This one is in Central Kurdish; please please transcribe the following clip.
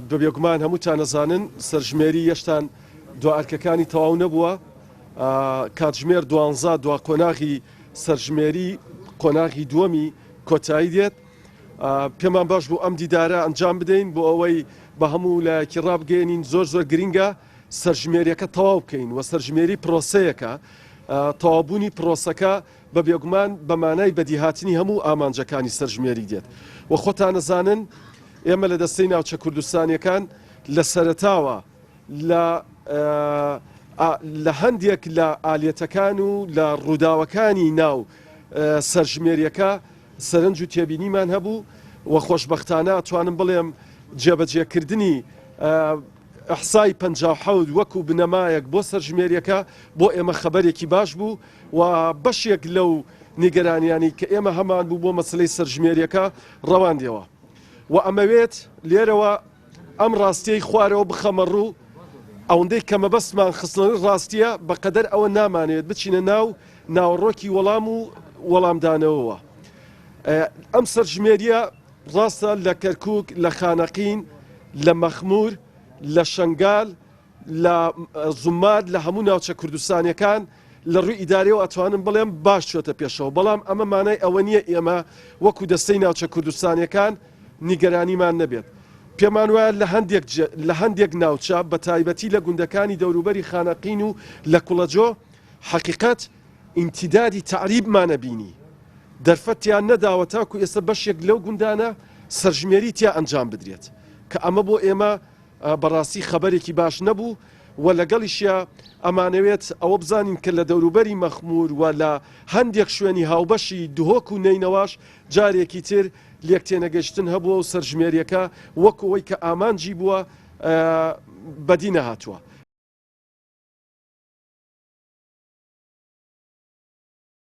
بە بێگومان هەمووتان ئەزانن سەرژمێری یەشتان دوا ئەرکەکانی تەواو نەبووە، کاتژمێر دوانزە دوا قۆناغی سەرژمێری قۆناغی دووەمی کۆتایی دێت. پێمان باش بوو ئەم دیدارە ئەنجام بدەین بۆ ئەوەی بە هەموو لایەکی ڕابگەیەنین زۆر زۆر گرینگە سەرژمێریەکە تەواو بکەین و سەرژمێری پرۆسەیەکە تەواوبوونی پرۆسەکە بە بێگومان بە مانای بەدیهاتنی هەموو ئامانجەکانی سەرژمێری دێت و خۆتانەزانن ئێمە لە دەستەی ناوچە کوردستانیەکان لە سەرەتاوە لە لە هەندێک لە ئالیەتەکان و لە ڕووداوەکانی ناو سەرژمێریەکە سەرنج و تێبینیمان هەبوو و خۆشبەختانە ئەتوانم بڵێم جێبەجێکردنی ئەحسای 57 وەکو بنەمایەک بۆ سەرژمێریەکە بۆ ئێمە خەبەرێکی باش بوو و بەشێک لەو نیگەرانیانەی کە ئێمە هەمان بوو بۆ مەسلەی سەرژمێریەکە ڕەواندیەوە و ئەمەوێت لێرەوە ئەم ڕاستیەی خوارەوە بخەمە ڕوو ئەوەندەی کە مەبەستمان خستنەوەی ڕاستیە بەقەدەر ئەوە نامانەوێت بچینە ناو ناوەڕۆکی وەڵام و وەڵامدانەوەوە ئەم سەرژمێریە ڕاستە لە کەرکک لە خانەقین لە مەخمور لە شنگال لە زوممار لە هەموو ناوچە کوردستانیەکان لە ڕووی ئیداریەوە ئەتوانم بڵێم باش چۆتە پێشەوە بەڵام ئەمە مانای ئەوە نییە ئێمە وەکو دەستەی ناوچە کوردستانیەکان نیگەرانیمان نەبێت پێمان وایە لە هەندێک لە هەندێک ناوچە بە تایبەتی لە گوندەکانی دەوروبەری خانەقین و لە کوڵەجۆ حەقیقەت ئیمتیدادی تەعریبمانە بینی دەرفەتیان نەداوە تاکو ئێستا بەشێک لەو گوندانە سەرژمێری تیا ئەنجام بدرێت کە ئەمە بۆ ئێمە بەڕاستی خەبەرێکی باش نەبوو و لەگەڵیشیا ئەمانەوێت ئەوە بزانین کە لە دەوروبەری مەخمور و لە هەندێک شوێنی هاوبەشی دهۆک و نەینەواش جارێکی تر لێکتێنەگەیشتن هەبووە و سەرژمێریەکە وەک ئەوەی کە ئامانجی بووە بەدی نەهاتووە.